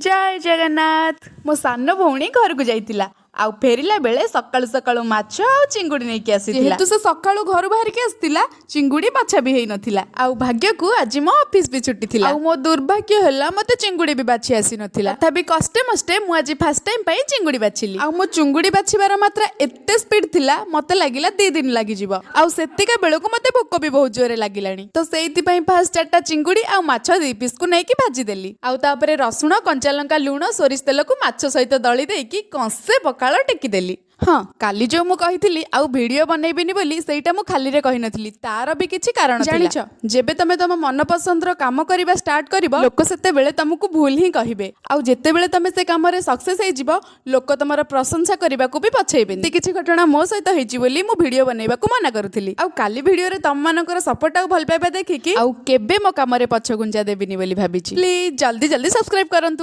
ଜୟ ଜଗନ୍ନାଥ। ମୋ ସାନ ଭଉଣୀ ଘରକୁ ଯାଇଥିଲା ଆଉ ଫେରିଲା ବେଳେ ସକାଳୁ ସକାଳୁ ମାଛ ଆଉ ଚିଙ୍ଗୁଡ଼ି ନେଇକି ଆସିଥିଲା। ଯେହେତୁ ସେ ସକାଳୁ ଘରୁ ବାହାରିକି ଆସିଥିଲା, ଚିଙ୍ଗୁଡ଼ି ବାଛା ବି ହେଇନଥିଲା। ଆଉ ଭାଗ୍ୟକୁ ଆଜି ମୋ ଅଫିସ ବି ଛୁଟି ଥିଲା ଆଉ ମୋ ଦୁର୍ଭାଗ୍ୟ ହେଲା, ମତେ ଚିଙ୍ଗୁଡ଼ି ବି ବାଛି ଆସିନଥିଲା। ତଥାପି କଷ୍ଟେ ମଷ୍ଟେ ମୁଁ ଆଜି ଫାର୍ଷ୍ଟ ଟାଇମ୍ ପାଇଁ ଚିଙ୍ଗୁଡ଼ି ବାଛିଲି। ଆଉ ମୋ ଚୁଙ୍ଗୁଡ଼ି ବାଛିବାର ମାତ୍ରା ଏତେ ସ୍ପିଡ୍ ଥିଲା, ମତେ ଲାଗିଲା 2 ଦିନ ଲାଗିଯିବ। ଆଉ ସେତିକା ବେଳକୁ ମତେ ଭୋକ ବି ବହୁତ ଜୋରେ ଲାଗିଲାଣି। ତ ସେଇଥିପାଇଁ ଫାର୍ଷ୍ଟ ଚାରିଟା ଚିଙ୍ଗୁଡ଼ି ଆଉ ମାଛ 2 ପିସ୍କୁ ନେଇକି ଭାଜିଦେଲି। ଆଉ ତାପରେ ରସୁଣ, କଞ୍ଚା ଲଙ୍କା, ଲୁଣ, ସୋରିଷ ତେଲକୁ ମାଛ ସହିତ ଦଳି ଦେଇକି କଂସେ ପଖାଳ ଟେକିଦେଲି। ହଁ, କାଲି ଯୋଉ ମୁଁ କହିଥିଲି ଆଉ ଭିଡିଓ ବନେଇବିନି ବୋଲି, ସେଇଟା ମୁଁ ଖାଲିରେ କହିନଥିଲି, ତାର ବି କିଛି କାରଣ। ଜାଣିଛ, ଯେବେ ତମେ ତମ ମନ ପସନ୍ଦର କାମ କରିବା ଷ୍ଟାର୍ଟ କରିବ, ଲୋକ ସେତେବେଳେ ତମକୁ ଭୁଲ ହିଁ କହିବେ। ଆଉ ଯେତେବେଳେ ତମେ ସେ କାମରେ ସକ୍ସେସ୍ ହେଇଯିବ, ଲୋକ ତମର ପ୍ରଶଂସା କରିବାକୁ ବି ପଛେଇବେନି। ଏମିତି କିଛି ଘଟଣା ମୋ ସହିତ ହେଇଛି ବୋଲି ମୁଁ ଭିଡିଓ ବନେଇବାକୁ ମନା କରୁଥିଲି। ଆଉ କାଲି ଭିଡିଓରେ ତମମାନଙ୍କର ସପୋର୍ଟ ଆଉ ଭଲ ପାଇବା ଦେଖିକି ଆଉ କେବେ ମୋ କାମରେ ପଛଘୁଞ୍ଚା ଦେବିନି ବୋଲି ଭାବିଛି। ପ୍ଲିଜ ଜଲ୍ଦି ଜଲ୍ଦି ସବସ୍କ୍ରାଇବ କରନ୍ତୁ।